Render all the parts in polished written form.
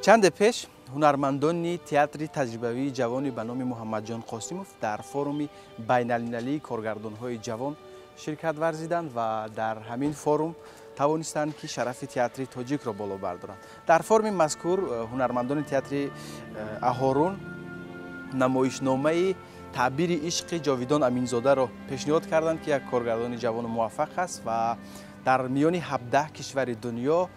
Чанде пеш ҳунармандони театри таҷрибавии ҷавони ба номи Муҳаммадҷон Қосимов дар форуми байналмилалии коргардонҳои ҷавон ширкат варзиданд ва дар ҳамин форум тавонистанд, ки шарафи театри тоҷикро боло бардоранд. Дар форуми мазкур ҳунармандони театри Аҳорун намоишномаи таъбири ишқи Ҷовидон Аминзодаро пешниҳод карданд, ки як коргардони ҷавону муваффақ аст ва дар миёни 17 кишвари дунё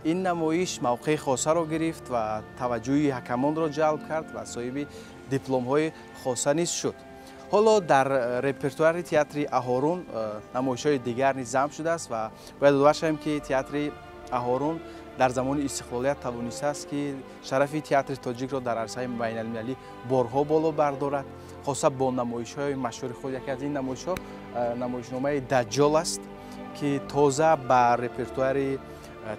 ин намоиш мавқеи хосаро гирифт ва таваҷҷӯҳи ҳакамонро ҷалб кард ва соҳиби дипломҳои хоса низ шуд. Ҳоло дар репертуари театри Аҳорун намоишҳои дигар низ ҷамъ шудааст ва бояд ёдовар шавем, ки театри Аҳорун дар замони истиқлолият тавонистааст, ки шарафи театри тоҷикро дар арсаи байналмилалӣ борҳо боло бардорад, хоса бо намоишҳои машҳури худ. Яке аз ин намоишҳо намоишномаи Даҷҷол аст, ки тоза ба репертуари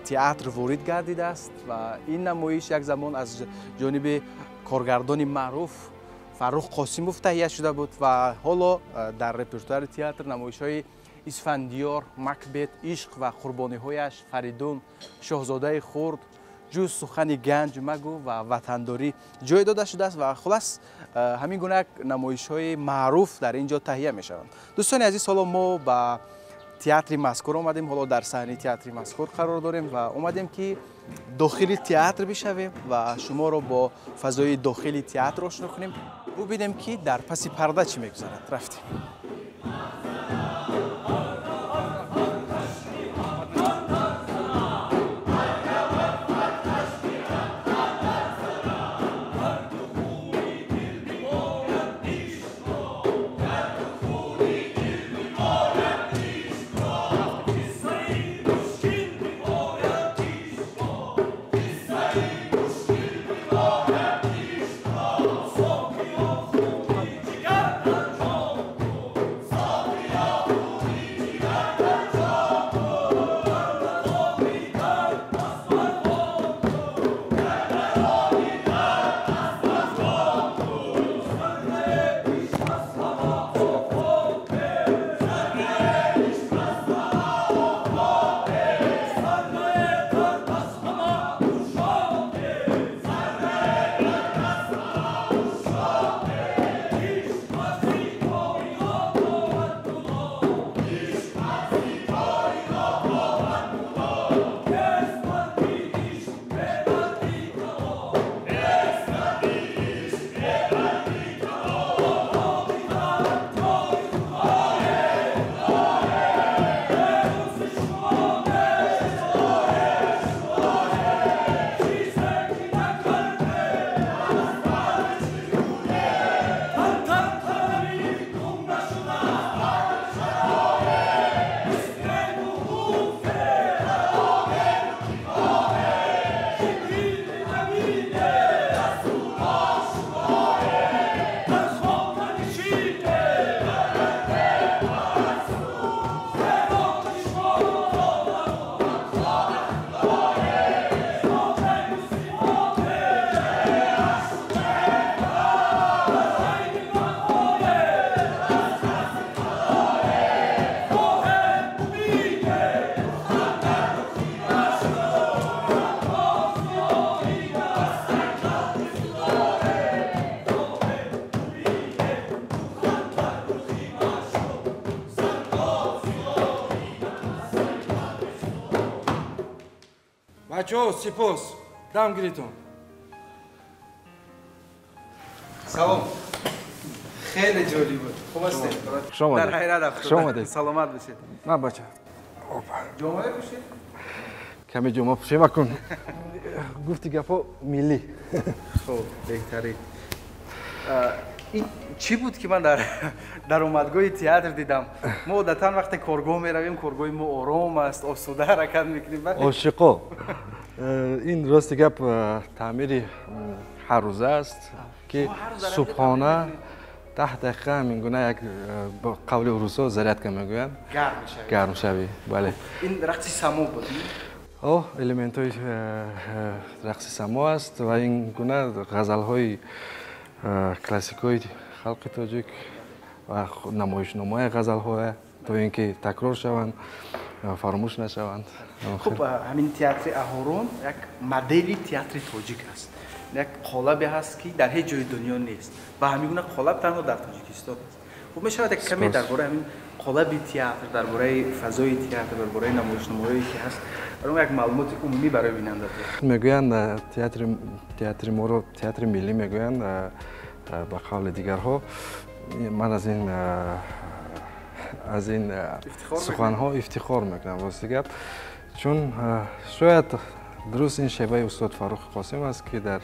театр ворид гардидааст ва ин намоиш як замон аз ҷониби коргардони маъруф Фаррух Қосимов таҳия шуда буд ва ҳоло дар репертуари театр намоишҳои Исфандиёр, Макбет, ишқ ва қурбониҳояш, Фаридун, шоҳзодаи хурд, ҷуз сухани ганҷ магӯ ва ватандорӣ ҷой дода шудааст ва хулас ҳамин гуна намоишҳои маъруф дар ин ҷо таҳия мешаванд. Дӯстони азиз, ҳоло мо ба театри мазкур омадем, ҳоло дар саҳни театри мазкур қарор дорем ва омадем, ки дохили театр бишавем ва шуморо бо фазои дохили театр ошно кунем, бубинем, ки дар паси парда чӣ мегузарад. Рафтем. Бачаҳо, сипос, дам гиритон. Салом. Хеле ҷолиб буд. Хуб ҳастед? Дар ҳайрат афтодам. Саломат бошед. На, бача. Ҷома мепӯшед? Каме ҷома пӯшем акун. Гуфти гапҳо миллӣ. Хуб, беҳтарин. Ин чӣ буд, ки ман дар даромадгоҳи театр дидам? Мо одатан вақте коргоҳ меравем, коргоҳи мо ором аст, осуда ҳаракат мекунем. Ошиқо. Ин рости гап таъмири ҳаррӯза аст, ки субҳона 10 дақиқа ҳамин гуна як, бо қавли урусо, зарядка мегӯянд. Гармшавӣ, бале. Ин рақси само буд? О, элементҳои рақси само аст ва ин гуна ғазалҳои классикҳои халқи тоҷик ва намоишномаи ғазалҳоя, то ин ки такрор шаванд. фаромӯш нашаванд. Хуб, ҳамин театри Аҳорун як модели театри тоҷик аст, як қолабе ҳаст, ки дар ҳеҷ ҷои дунё нест ва ҳамин гуна қолаб танҳо дар Тоҷикистон аст. Хуб, мешавад як каме дар бораи ҳамин қолаби театр, дар бораи фазои театр, дар бораи намоишномаҳое ки ҳаст, барои як маълумоти умумӣ барои бинанда диҳед? Мегӯянд, театри моро театри миллӣ мегӯянд, ба қавли дигарҳо. Ман аз ин суханҳо ифтихор мекунам, рости гап, чун шояд дуруст ин шеваи устод Фаррухи Қосим аст, ки дар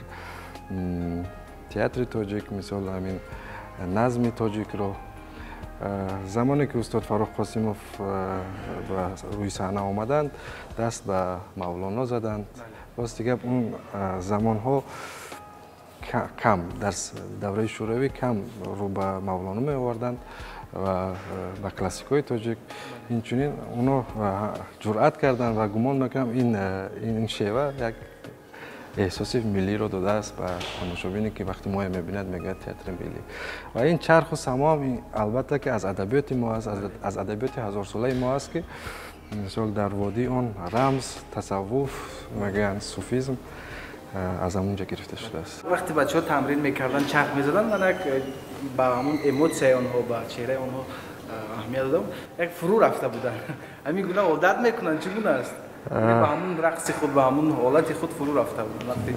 театри тоҷик, мисол, ҳамин назми тоҷикро, замоне ки устод Фаррух Қосимов ба рӯи саҳна омаданд, даст ба Мавлоно заданд. Рости гап, он замонҳо кам, дар давраи Шӯравӣ кам рӯ ба Мавлоно меоварданд ва ба классикҳои тоҷик. Инчунин оно ҷуръат карданд ва гумон мекунам, ин шева як эҳсоси миллиро додааст ба тамошобине, ки вақти моя мебинад, мегӯяд театри миллӣ. Ва ин чарху самоам, албатта, ки аз адабиёти мо аст, аз адабиёти ҳазорсолаи мо аст, ки мисол дар водии он рамз, тасаввуф мегӯянд, суфизм аз ҳамон ҷо гирифта шудааст. Вақте бачаҳо тамрин мекарданд, чарх мезаданд, ман як ба ҳамон эмотсияи онҳо, ба чеҳраи онҳо аҳамият додам, як фурӯ рафта буданд. Ҳамин гуна одат мекунанд, чӣ гуна аст? Ба ҳамун рақси худ, ба ҳамун ҳолати худ фурӯ рафта буданд вақте.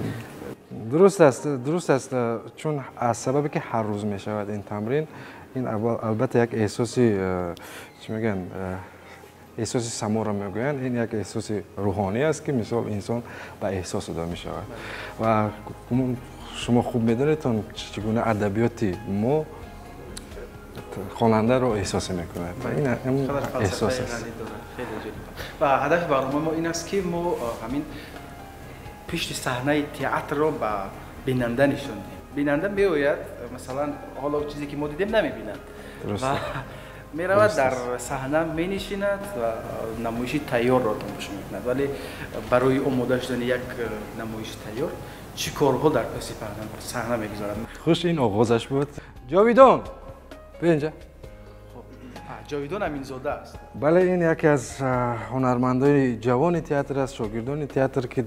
Дуруст аст, дуруст аст, чун аз сабабе ки ҳар рӯз мешавад ин тамрин, ин албатта як эҳсоси, чӣ мегӯянд, эҳсоси саморо мегӯянд, ин як эҳсоси рӯҳонӣ аст, ки мисол инсон ба эҳсос дода мешавад. Ва шумо хуб медонед, чӣ гуна адабиёти мо хонандаро эҳсосӣ мекунад. Ин эҳсос аст. Ва ҳадафи барномаи мо ин аст, ки мо ҳамин пишти саҳнаи театрро ба бинанда нишон диҳем. Бинанда меояд, масалан, ҳоло чизе ки мо дидем намебинад, меравад, дар саҳна менишинад ва намоиши тайёрро тамошо мекунад. Вале барои омода шудани як намоиши тайёр чӣ корҳо дар паси саҳна мегузарад? Хуш, ин оғозаш буд. Ҷовидон, биё инҷа. Ҷовидон Аминзода аст. Бале, ин яке аз ҳунармандони ҷавони театр аст, шогирдони театр, ки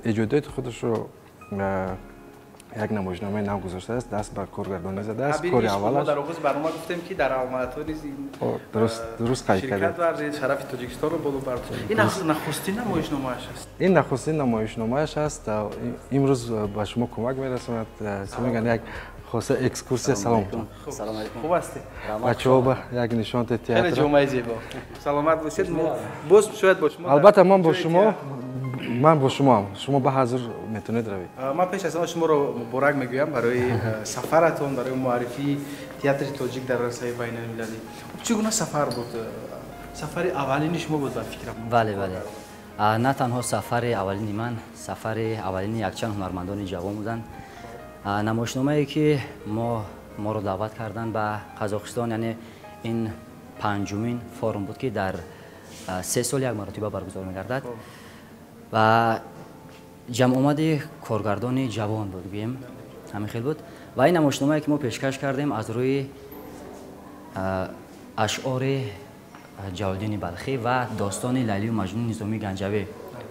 эҷодиёти худашро як намоишномаи нав гузоштааст, даст ба коргардонӣ задааст, кори аввалаш. Дар оғози барнома гуфтем, ки дар Алмато низ ин дуруст қайд кардед, варзид, шарафи Тоҷикистонро боло бард. Ин нахустин намоишномааш аст. Ин нахустин намоишномааш аст. Имрӯз ба шумо кӯмак мерасонад, чӣ мегӯянд, як хоса экскурсия. Салом. Салом алейкум. Хуб ҳастед? Бачаҳо ба як нишонте театр. Хеле ҷомаи зебо. Саломат бошед. Мо боз шояд бо шумо Албатта, ман бо шумо, ман бо шумоам, шумо ба ҳазур метавонед равед. Ман пеш аз ҳама шуморо муборак мегӯям барои сафаратон, барои муаррифии театри тоҷик дар арсаи байналмилалӣ. Чӣ гуна сафар буд? Сафари аввалини шумо буд, ба фикрам. Бале, на танҳо сафари аввалини ман, сафари аввалини якчанд ҳунармандони ҷавон буданд. Намоишномае ки моро даъват карданд ба Қазоқистон, яъне ин панҷумин форум буд, ки дар 3 сол як маротиба баргузор мегардад ва ҷамъомади коргардони ҷавон буд, гӯем, ҳамин хел буд. Ва ин намоишномае ки мо пешкаш кардем, аз рӯи ашъори Ҷалолиддини Балхӣ ва достони Лайлию Маҷнуни Низомии Ганҷавӣ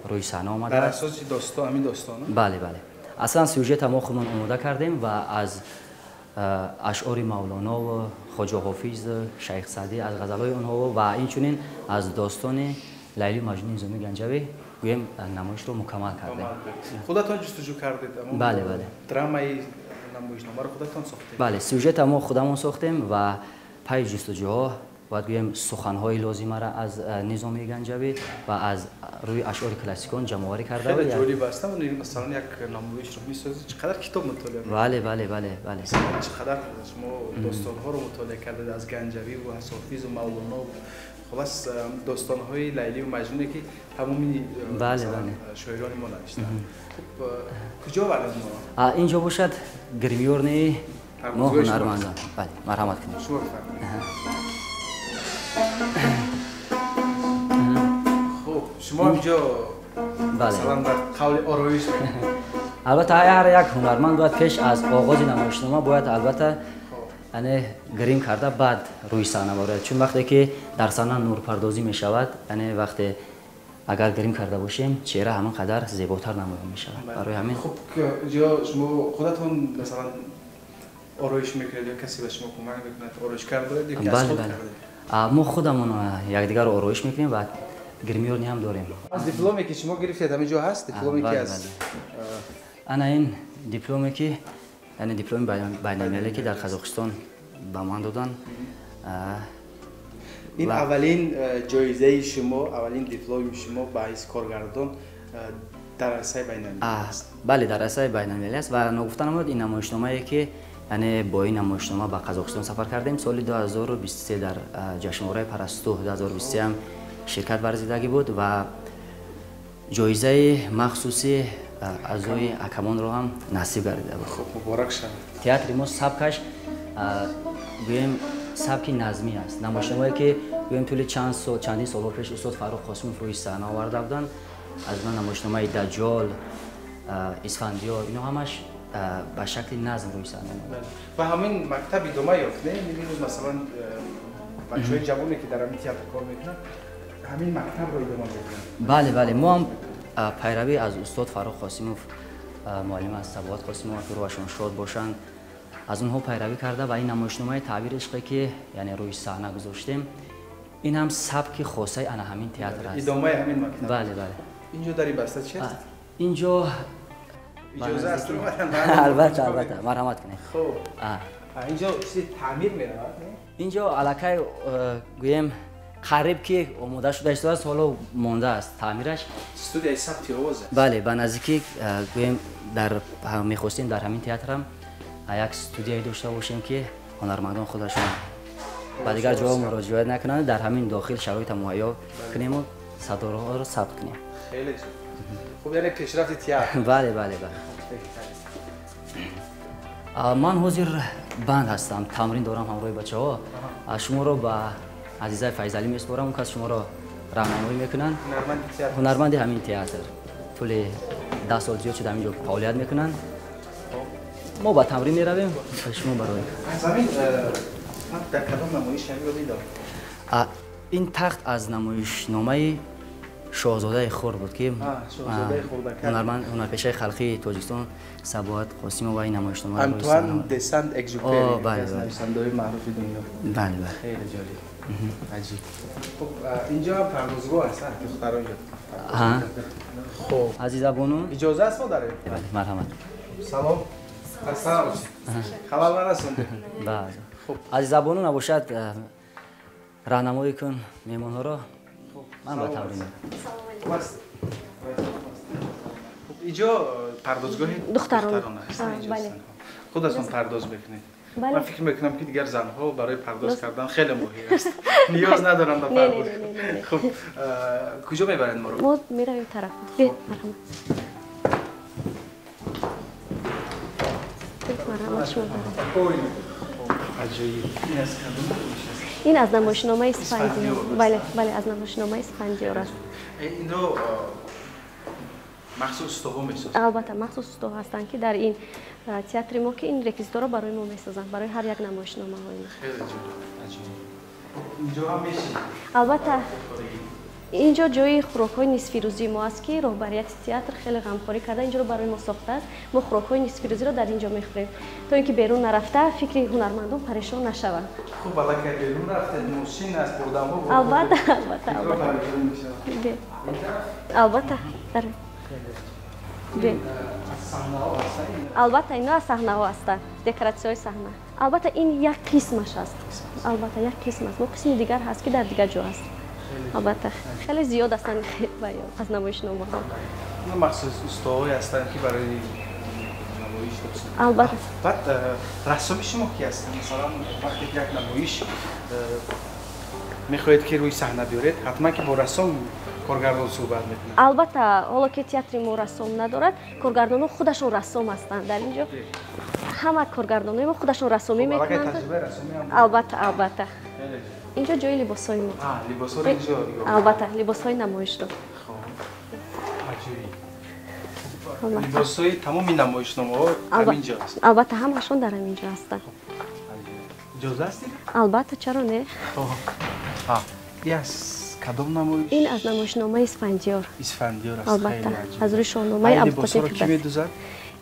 рӯи саҳна омадааст. Дар асоси достон, ҳамин достон? Бале, аслан сюжета мо худмон омода кардем ва аз ашъори Мавлонову Хоҷа Ҳофиз, Шайх Саъдӣ, аз ғазалҳои онҳо ва инчунин аз достони Лайлию Маҷнуни Низомии Ганҷавӣ, гӯем, намоишро мукаммал кардем. Худатон ҷустуҷӯ кардед? Бале. Драмаи намоишномаро худатон сохтед? Бале, сюжета мо худамон сохтем ва пайи ҷустуҷӯҳо, бояд гӯем, суханҳои лозимаро аз Низомии Ганҷавӣ ва аз рӯи ашъори классикон ҷамъоварӣ карда. Хеле ҷолиб аст. Масалан, як намоишро месозед, чӣ қадар китоб мутолиа? Бале. Чӣ қадар шумо достонҳоро мутолиа кардед аз Ганҷавӣ ва аз ҳофизу Мавлоно, хулас, достонҳои Лайлию Маҷнуне, ки тамоми шоирони мо навиштанд. Хуб, куҷо вардед мо? Инҷо бошад гримёрный мо, ҳунармандон. Бале, марҳамат кунед. Шумо бифармоед. Хуб, шумо инҷо, масалан, дар қавли ороиш? Албатта, ҳар як ҳунарманд бояд пеш аз оғози намоишнома бояд албатта яъне грим карда баъд рӯи саҳна барояд, чун вақте ки дар саҳна нурпардозӣ мешавад, яъне вақте агар грим карда бошем, чеҳра ҳамон қадар зеботар намоён мешавад. Барои ҳамин хуб, ё шумо худатон масалан ороиш мекунед ё касе ба шумо кӯмак мекунад? Ороишгар доред ё ки аз худ кардед? Мо худамон якдигарро ороиш мекунем ва гримёрни ҳам дорем. Аз дипломе ки шумо гирифтед ҳамин ҷо ҳаст? Дипломе ки аз ана ин дипломе ки, яъне дипломи байналмилалӣ ки дар Қазоқистон ба ман доданд. Ин аввалин ҷоизаи шумо, аввалин дипломи шумо ба ҳайси коргардон дар арсаи байналмилалӣ аст? Бале, дар арсаи байналмилалӣ аст ва ногуфта намояд ин намоишномае ки, яъне бо ин намоишнома ба Қазоқистон сафар кардем соли 2023 дар ҷашнвораи Парасту 2023 ҳам ширкат варзидагӣ буд ва ҷоизаи махсуси аъзои акамонро ҳам насиб гардида буд. Хуб, муборак шавад. Театри мо сабкаш гӯем сабки назмӣ аст. Намоишномае ки гӯем тӯли чанд сол, чандин солҳо пеш устод Фаррух Қосимов рӯи саҳна оварда буданд, аз ҷумла намоишномаи Даҷҷол, Исфандиёр, ино ҳамаш ба шакли назм рӯи саҳна омад. Ва ҳамин мактаб идома ёфт, не? Имрӯз масалан бачаҳои ҷавоне ки дар ҳамин театр кор мекунанд, ҳамин мактабро идома медиҳанд. Бале, бале, мо ҳам пайравӣ аз устод Фаррух Қосимов, муаллим аз Сабоат Қосимова, ки рӯҳашон шод бошанд, аз онҳо пайравӣ карда ва ин намоишномаи Таъбири ишқе ки яъне рӯи саҳна гузоштем, ин ҳам сабки хосаи ана ҳамин театр аст. Идомаи ҳамин мактаб. Бале, бале. Инҷо дар ин баста чи аст? Инҷо иҷоза аст? Албатта, албатта, марҳамат кунед. Хуб, инҷо чизи таъмир меравад? Инҷо аллакай гӯем қариб ки омода шуда истодааст, ҳоло мондааст таъмираш. Студияи сабти овоз аст? Бале, ба наздикӣ гӯем дар мехостем дар ҳамин театрам як студияе дошта бошем ки ҳунармандон худашон ба дигар ҷоҳо муроҷиат накунанд, дар ҳамин дохил шароита муҳайё кунему садоҳоро сабт кунем. Хеле хуб, яъне пешрафти театр. Бале, бале, бале. Ман ҳозир банд ҳастам, тамрин дорам ҳамроҳи бачаҳо. Шуморо ба Азизаи Файзалӣ месупорам, он кас шуморо роҳнамоӣ мекунанд. Ҳунарманди ҳамин театр тӯли 10 сол зиёд шуда ҳамин ҷо фаъолият мекунанд. Мо ба тамрин меравем, шумо барои. Аз ҳамин дар кадом намоиш ҳаминро дидам? Ин тахт аз намоишномаи Шоҳзодаи хурд буд ки ҳунарпешаи халқии Тоҷикистон Сабоат Қосимова ин намоишномаро Антуан де Сент-Экзюпери, аз нависандаҳои маъруфи дунё. Бале, бале. Хеле ҷолиб, аҷиб. Хуб, инҷо ҳам пардозгоҳ аст, духтаро инҷо. Хуб, Азиза бону, иҷоза аст мо дарем? Бале, марҳамат. Салом, хаста набошед, халал нарасондед. Бале. Хуб, Азиза бону набошад, роҳнамоӣ кун меҳмонҳоро. Ман ба тамрин. Инҷо пардозгоҳи духтарон аст. Худатон пардоз мекунед? Ман фикр мекунам ки дигар занҳо барои пардоз кардан хеле моҳир аст, ниёз надоранд ба пардоз. Хуб, куҷо мебаред моро? Мо меравем тараф. Марҳамат. Марҳамат, шумо. Аҷоиб. Ин аз кадом намоиш аст? Ин аз намоишномаи Исфандиёр. Бале, бале, аз намоишномаи Исфандиёр аст. Инро махсус устоҳо месозанд? Албатта, махсус устоҳо ҳастанд ки дар ин театри мо ки ин реквизиторро барои мо месозанд, барои ҳар як намоишномаҳои мо. Хеле ҷолиб, аҷоиб. Инҷо ҳам мешинед? Албатта, инҷо ҷои хӯрокҳои нисфирӯзии мо аст ки роҳбарияти театр хеле ғамхорӣ карда инҷоро барои мо сохтааст. Мо хӯрокҳои нисфирӯзиро дар инҷо мехӯрем, то ин ки берун нарафта фикри ҳунармандон парешон нашаванд. Хуб, аллакай берун рафтед, мошин аст, бурданҳо. Албатта, албатта, албатта. Албатта, ино аз саҳнаҳо ҳастанд, декоратсияҳои саҳна. Албатта, ин як қисмаш аст. Албатта, як қисм аст. Мо қисми дигар ҳаст ки дар дигар ҷо аст. Албатта, хеле зиёд ҳастанд аз намоишномаҳо. Махсус устоҳое ҳастанд ки барои намоиш дӯст. Албатта. Баъд рассоми шумо ки ҳастанд? Масалан, вақте ки як намоиш мехоҳед ки рӯи саҳна биёред, ҳатман ки бо рассом коргардон суҳбат мекунад. Албатта, ҳоло ки театри мо рассом надорад, коргардонҳо худашон рассом ҳастанд. Дар инҷо ҳама коргардонҳои мо худашон рассомӣ мекунанд. Албатта, албатта. Инҷо ҷои либосҳои мо. Либосҳоро инҷо нигоҳ. Албатта, либосҳои намоишро. Хуб, аҷоиб. Либосҳои тамоми намоишномаҳо ҳамин ҷо аст. Албатта, ҳамашон дар ҳамин ҷо ҳастанд. Иҷоза аст? Албатта, чаро не? Ин кадом намоиш? Ин аз намоишномаи Исфандиёр. Исфандиёр аст. Албатта, аз рӯи шоҳномаи Абулқосим Фирдавсӣ. Ки медӯзад?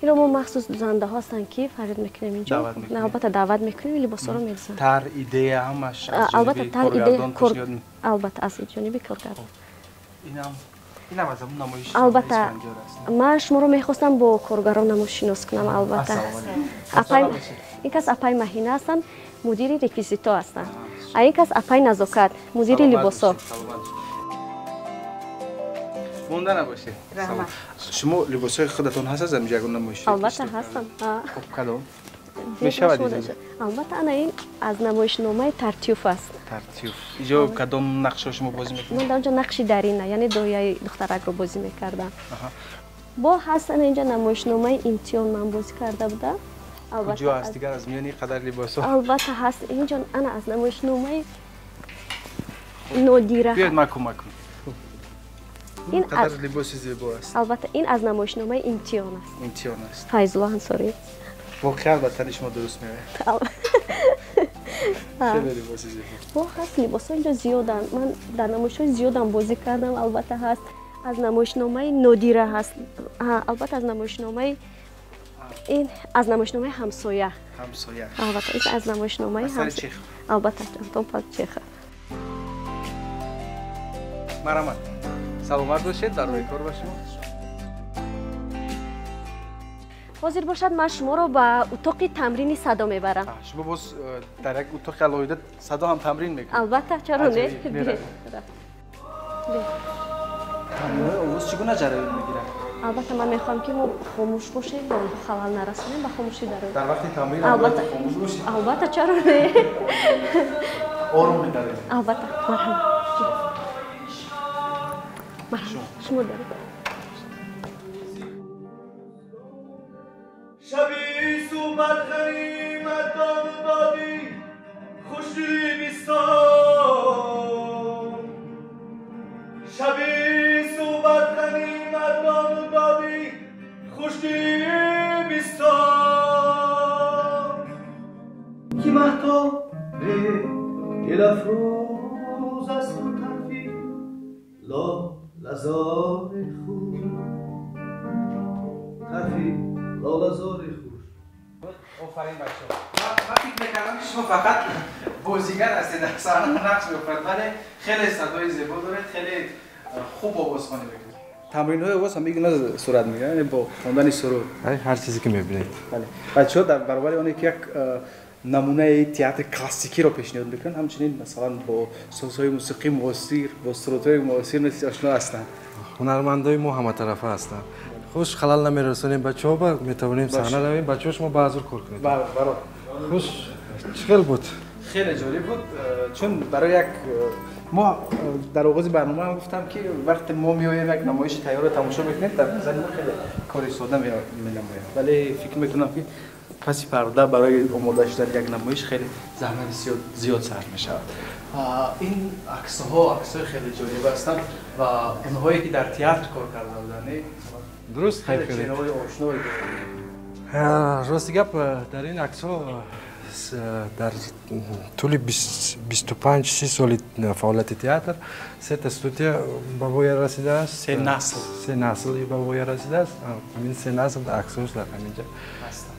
Инро мо махсус дӯзандаҳо ҳастанд, ки фарёд мекунем инҷо. Албатта, даъват мекунем, либосҳоро медӯзанд. Тарҳ, идея ҳамаш аз албатта ҷониби тарҳ, идея коргардон пешниҳод албатта, аз ҷониби коргардон. Инам аз ҳамон намоиш Албатта, Исфандиёр аст. Ман шуморо мехостам бо коргарон намоишшинос кунам, албатта. Ассалому алайкум. Ин кас апай Маҳина ҳастанд, мудири реквизито ҳастанд. А ин кас апай Назокат, мудири либосҳо. Монда набошед. Шумо либосҳои худатон ҳаст аз ҳамин ягон намоиш? Албатта, ҳастанд. Хуб, кадом? Мешавад иҷоза? Албатта, ана ин аз намоишномаи Тартюф аст. Тартюф. Иҷо кадом нақшро шумо бозӣ мекунед? Ман дар онҷо нақши Дарина, яъне дояи духтаракро бозӣ мекардам. Бо ҳаст ана инҷа намоишномаи Имтиҳон ман бозӣ карда будам. Куҷо аст дигар аз миёни қадар либосҳо? Албатта, ҳаст инҷо ана аз намоишномаи Нодира. Биёед, ман кӯмак кунам. Ин қадар либоси зебо аст. Албатта, ин аз намоишномаи Имтиҳон аст. Имтиҳон аст. Файзулло Ансорӣ. Воқеан ба тани шумо дуруст меояд. Хеле либоси зебо. Бо ҳаст либосҳо инҷо зиёданд. Ман дар намоишҳои зиёдам бозӣ кардам, албатта ҳаст. Аз намоишномаи Нодира ҳаст. Албатта, аз намоишномаи ин аз намоишномаи Ҳамсоя. Ҳамсоя. Албатта, ин аз намоишномаи Ҳамсоя. Албатта, Антон Павлович Чехов. Марҳамат. Саломат бошед, дар рӯи кор ба шумо. Ҳозир бошад, ман шуморо ба утоқи тамрини садо мебарам. Шумо боз дар як утоқи алоҳида садо ҳам тамрин мекунед? Албатта, чаро не? Тамринҳои овоз чӣ гуна ҷараён мегирад? Албатта, ман мехоҳам, ки мо хомӯш бошем ва онҳо халал нарасонем, ба хомӯшӣ дароем. Дар вақти тамрин хомӯш бошем? Албатта, чаро не? Ором медарем. Албатта, марҳамат. Марҳамат, шумо даред. شبی صحبت غنیمت دام دادی خوشی بیستان شبی صحبت غنیمت دام دادی خوشی بیستان که مهتاب دل افروز است و طرفی لاله‌زار خوش طرفی لاله‌زار خوش. آفرین بچه‌ها. من فکر می‌کردم که شما فقط بازیگر هستید، در صحنه نقش می‌آفرید، ولی خیلی صدای زیبا دارید، خیلی خوب آوازخوانی می‌کنید. تمرین‌های آواز هم اینگونه صورت می‌گیره، یعنی با خواندن سرود. هر چیزی که می‌بینید. بله. بچه‌ها در برابر اون که یک намунаи театри классикиро пешниҳод мекунанд, ҳамчунин масалан бо созҳои мусиқии муосир, бо сурудҳои муосир низ ошно ҳастанд. Ҳунармандои мо ҳаматарафа ҳастанд. Хуш халал намерасонем бачаҳо, ба метавонем саҳна равем, бачаҳо шумо ба ҳазур кор кунед. Бале, баро. Хуш, чӣ хел буд? Хеле ҷолиб буд, чун барои як мо дар оғози барнома ҳам гуфтам, ки вақте мо меоем як намоиши тайёрро тамошо мекунем, дар назари мо хеле кори сода менамояд, вале фикр мекунам, ки паси парда барои омода шудани як намоиш хеле заҳмати зиёд сарф мешавад. Ин аксҳо аксҳои хеле ҷолиб ҳастанд ва онҳое ки дар театр кор карда буданд, дуруст хеле чеҳраҳои ошное доранд. Рости гап, дар ин аксҳо дар тӯли 25-30 соли фаъолияти театр сета студия ба воя расидааст. Се насл. Се насл ба воя расидааст. Ҳамин се насл аксҳош дар ҳаминҷа ҳастанд.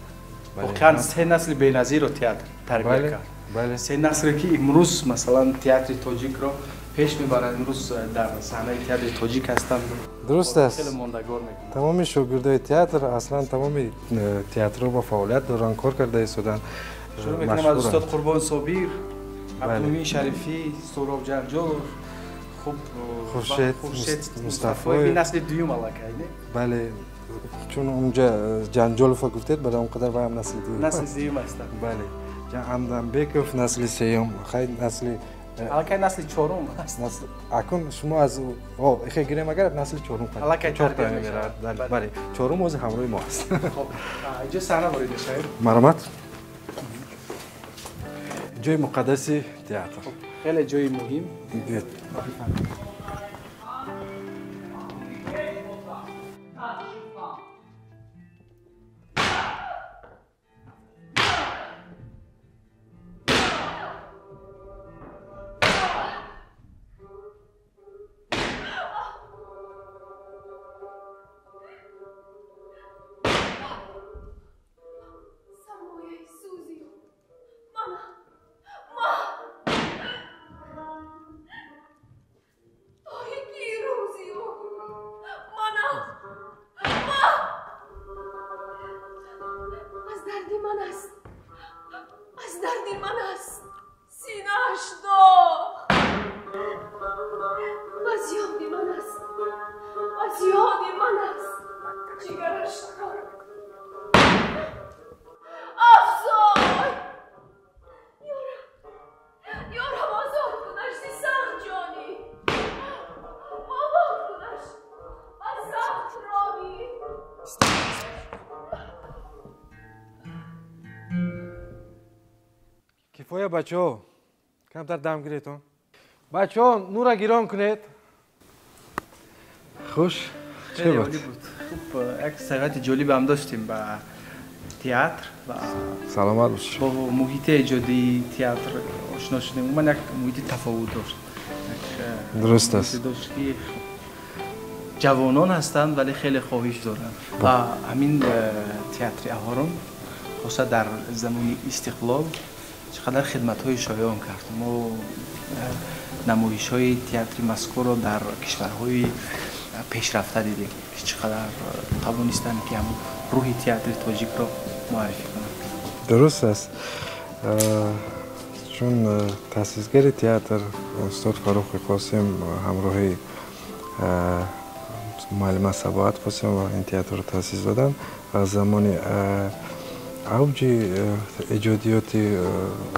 Воқеан се насли беназирро театр тарбия кард. Се насле ки имрӯз масалан театри тоҷикро пеш мебаранд, имрӯз дар саҳнаи театри тоҷик ҳастанд. Дуруст аст. Хеле мондагор мекунанд. Тамоми шогирдои театр аслан тамоми театрро ба фаъолият доранд, кор карда истоданд. Шурӯъ мекунам аз устод Қурбон Собир, Абдумин Шарифӣ, Сӯроб Ҷанҷолов, хуб, Хуршед Мустафоев, насли дуюм аллакай, не? Бале, чун унҷа Ҷанҷоловро гуфтед, барои он қадар вай ҳам насли дуюм. Насли дуюм ҳастанд. Бале. Амдамбеков насли сеюм, хай насли аллакай насли чорум аст. Акун шумо аз ихе гирем агар насли чорум аллакай тарбия мешавад. Бале, чорум ҳозир ҳамроҳи мо аст. Хуб, инҷо саҳна ворид мешавем. Марҳамат. Ҷои муқаддаси театр. Хеле ҷои муҳим. дарди ман аст, аз дарди ман аст, синааш доғ. Аз ёди ман аст, аз ёди ман аст, ҷигараш доғ. Афзой! Ёрам, ёрам, озод кунаш зи сахт ҷонӣ, обод кунаш аз сахт роҳӣ. Кифоя бачаҳо, камтар дам гиретон. Бачаҳо, нура гирон кунед. Хуш, чӣ буд? Хуб, як саёҳати ҷолиб ҳам доштем ба театр ва саломат бошед. Бо муҳити эҷодии театр ошно шудем. Умуман як муҳити тафовут дошт. Дуруст аст. Дошт ки ҷавонон ҳастанд, вале хеле хоҳиш доранд. Ва ҳамин театри Аҳорун хоса дар замони истиқлол чӣ қадар хидматҳои шоён кард. Мо намоишҳои театри Москворо дар кишварҳои пешрафта дидем, ки чӣ қадар тавонистанд, ки ҳамун рӯҳи театри тоҷикро муаррифӣ кунанд. Дуруст аст, чун таъсисгари театр устод Фаррухи Қосим ҳамроҳи муаллима Сабоат Қосимова ин театрро таъсис доданд. Аз замони авҷи эҷодиёти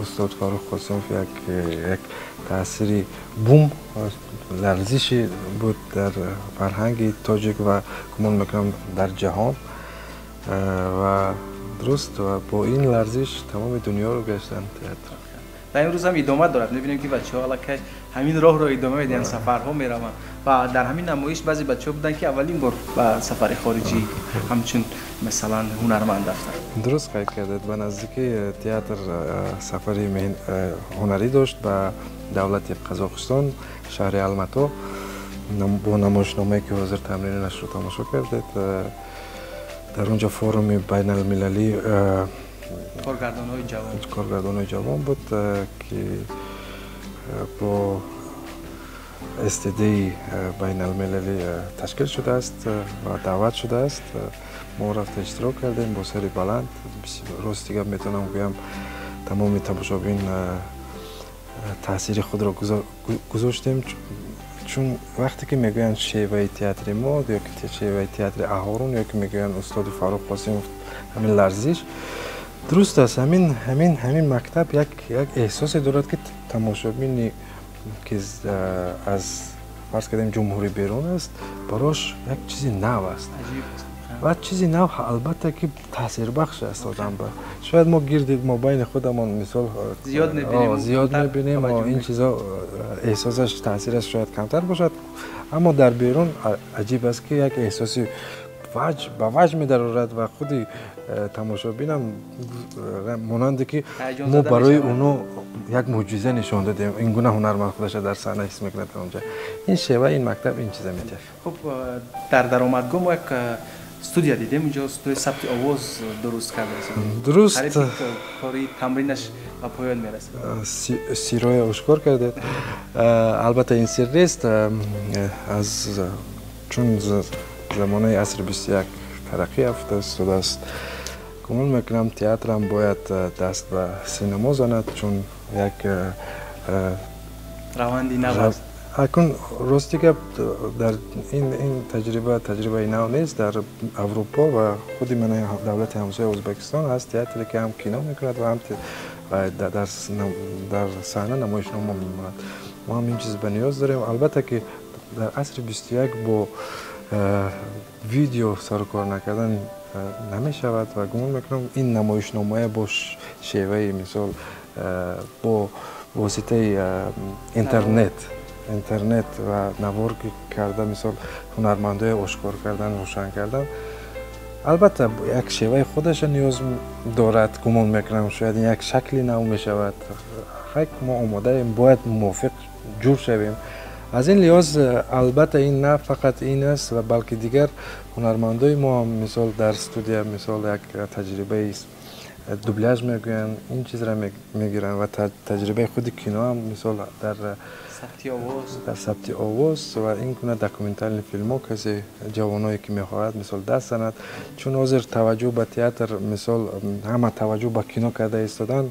устод Фаррух Қосимов як таъсири бум, ларзиши буд дар фарҳанги тоҷик ва гумон мекунам дар ҷаҳон. Ва дуруст, ва бо ин ларзиш тамоми дунёро гаштанд театр. Ва имрӯз ҳам идома дорад. Мебинем, ки бачаҳо аллакай ҳамин роҳро идома медиҳанд, сафарҳо мераванд ва дар ҳамин намоиш баъзе бачаҳо буданд, ки аввалин бор ба сафари хориҷӣ ҳамчун масалан ҳунарманд рафтанд. Дуруст қайд кардед. Ба наздики театр сафари ҳунарӣ дошт ба давлати Қазоқистон, шаҳри Алмато, бо намоишномае, ки ҳозир тамринашро тамошо кардед. Дар он ҷо форуми байналмилалӣ коргардонҳои ҷавон коргардонҳои ҷавон буд, ки бо стди байналмилалӣ ташкил шудааст ва даъват шудааст. Мо рафта иштирок кардем бо сари баланд. Рости гап, метавонам гӯям, тамоми тамошобин таъсири худро гузоштем, чун вақте ки мегӯянд шеваи театри мо ё ки шеваи театри Аҳорун, ё ки мегӯянд устоди Фаррух Қосимов, ҳамин ларзиш дуруст аст. Ҳамин мактаб як эҳсосе дорад, ки тамошобини, ки аз, фарз кардем, ҷумҳурӣ берун аст, барош як чизи нав аст ва чизи нав албатта ки таъсирбахш аст одам ба. Шояд мо гирди мобайни худамон мисол зиёд мебинем, ин чизо эҳсосаш, таъсираш шояд камтар бошад, аммо дар берун аҷиб аст, ки як эҳсоси ба ваҷд медарорад ва худи тамошобинам монанде ки мо барои оно як мӯъҷиза нишон додем, ин гуна ҳунарманд худаша дар саҳна ҳис мекунад онҷа. Ин шева, ин мактаб ин чиза медиҳад. Хуб, дар даромадгоҳ мо як студия дидем, инҷо студияи сабти овоз дуруст карда. Дуруст. Кори тамринаш ба поён мерасад. Сирроя ошкор кардед. Албатта, ин сир нест, аз чун замонаи асри 21 тараққӣ ёфта истодааст, гумон мекунам, театрам бояд даст ба синемо занад, чун як раванди нав аст. Акун, рости гап, дар ин таҷриба таҷрибаи нав нест. Дар Аврупо ва худи мана давлати ҳамсоя Ӯзбекистон ҳаст театре, ки ҳам кино мекунад ва ҳам дар саҳна намоишнома мемонад. Мо ҳам ин чиз ба ниёз дорем. Албатта ки дар асри 21 бо видео сарукор накардан намешавад ва гумон мекунам, ин намоишномая бо шеваи, мисол, бо воситаи интернет ва навор карда, мисол, ҳунармандоя ошкор кардан, рӯшан кардан, албатта, як шеваи худаша ниёз дорад. Гумон мекунам, шояд ин як шакли нав мешавад. Хай, мо омодаем, бояд мувофиқ ҷур шавем. Аз ин лиҳоз, албатта, ин на фақат ин аст ва балки дигар ҳунармандои мо ҳам, мисол, дар студия, мисол, як таҷрибаи дубляж мегӯянд, ин чизро мегиранд ва таҷрибаи худи кино ҳам мисол дар сабти овоз ва ин гуна документални филмҳо касе ҷавоное ки мехоҳад мисол даст занад, чун ҳозир таваҷҷӯҳ ба театр мисол ҳама таваҷҷӯҳ ба кино карда истоданд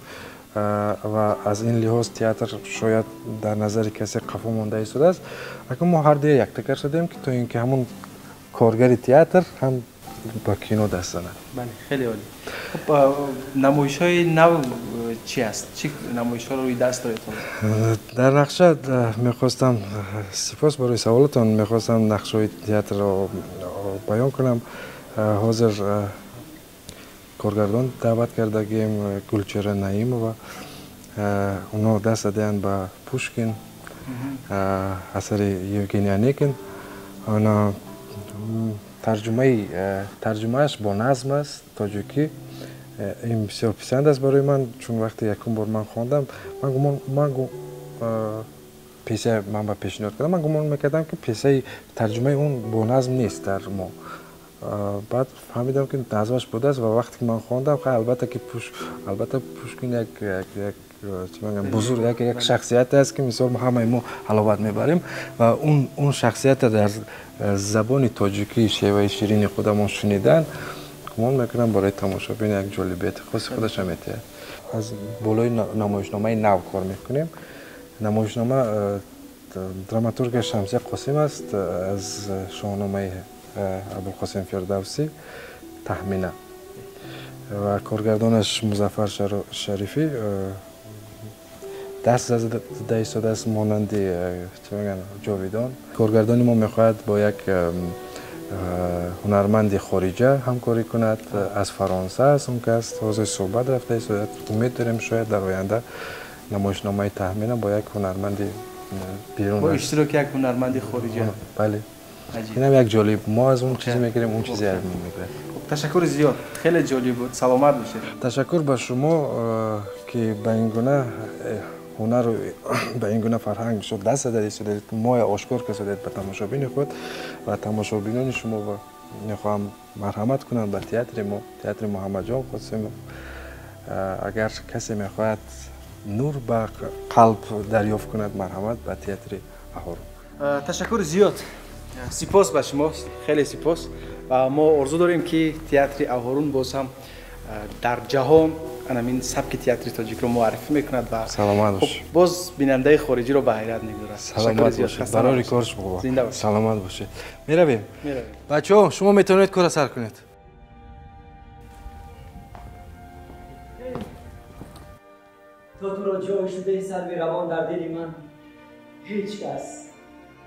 ва аз ин лиҳоз театр шояд дар назари касе қафо монда истодааст. Акун мо ҳар дуя яктакар шудем ки то ин ки ҳамун коргари театр ҳам ба кино даст занад. Бале, хеле олӣ. Хуб, намоишҳои нав чӣ аст? Чӣ намоишҳоро рӯи даст доред? Дар нақша мехостам, сипос барои саволатон, мехостам нақшҳои театрро баён кунам. Ҳозир коргардон даъват кардагием, Гулчеҳра Наимова. Онҳо даст задаанд ба Пушкин, асари Евгений Онегин. Тарҷумааш бо назм аст, тоҷикӣ. Ин бисёр писанд аст барои ман, чун вақте якум бор ман хондам, ман пьеса ман ба пешниҳод кардам, ман гумон мекардам ки пьесаи тарҷумаи он бо назм нест дар мо. Баъд фаҳмидам ки назмаш будааст ва вақте ки ман хондам, албатта ки албатта Пушкин як бузург, як шахсияте аст ки мисол ҳамаи мо ҳаловат мебарем ва он шахсията дар забони тоҷикӣ шеваи ширини худамон шунидан, гумон мекунам барои тамошобин як ҷолибияти хоси худаша метиҳад. Аз болои намоишномаи нав кор мекунем. Намоишнома драматурга Шамсия Қосим аст, аз шоҳномаи Абулқосим Фирдавсӣ Таҳмина ва коргардонаш Музаффар Шарифӣ даст зада истодааст монанди чӣ мегӯянд ҷовидон. Коргардони мо мехоҳад бо як ҳунарманди хориҷа ҳамкорӣ кунад, аз Фаронса аст он кас, ҳозир суҳбат рафта истодааст. Умед дорем шояд дар оянда намоишномаи Таҳмина бо як ҳунарманди берун, бо иштироки як ҳунарманди хориҷа. Бале, инам як ҷолиб, мо аз он чизе мегирем, он чизе аз мо мегирад. Ташаккури зиёд, хеле ҷолиб буд, саломат бошед. Ташаккур ба шумо ки ба ин гуна ҳунару ба ин гуна фарҳанг бисёр даст зада истодед, моя ошкор кардед ба тамошобини худ ва тамошобинони шумо мехоҳам марҳамат кунанд ба театри мо, театри Муҳаммадҷон Қосимов. Агар касе мехоҳад нур ба қалб дарёфт кунад, марҳамат ба театри Аҳорун. Ташаккури зиёд, сипос ба шумо, хеле сипос. Ва мо орзу дорем ки театри Аҳорун боз ҳам дар ҷаҳон анамин сабки театри тоҷикро муаррифӣ мекунад ва саломат бошед, боз бинандаи хориҷиро ба ҳайрат мегузорад. Саломат бошед, барори кор шумо, саломат бошед. Меравем бачаҳо, шумо метавонед кора сар кунед. То туро ҷой шудаи сарви равон дар дили ман, ҳеҷ кас,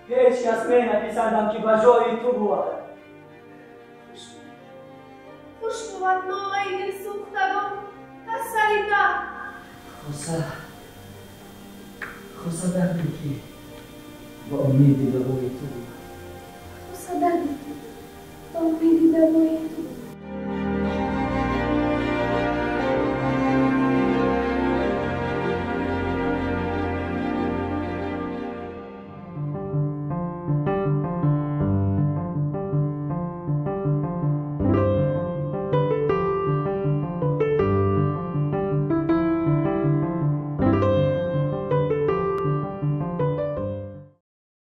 ҳеҷ кас менаписандам ки ба ҷои ту бувад. Хуш бувад нолаи дилсӯхтагон аз сари дард. Хоса, хоса дарде ки ба умеди давои ту бувад. Хоса дарде ки ба умеди давои ту бувад.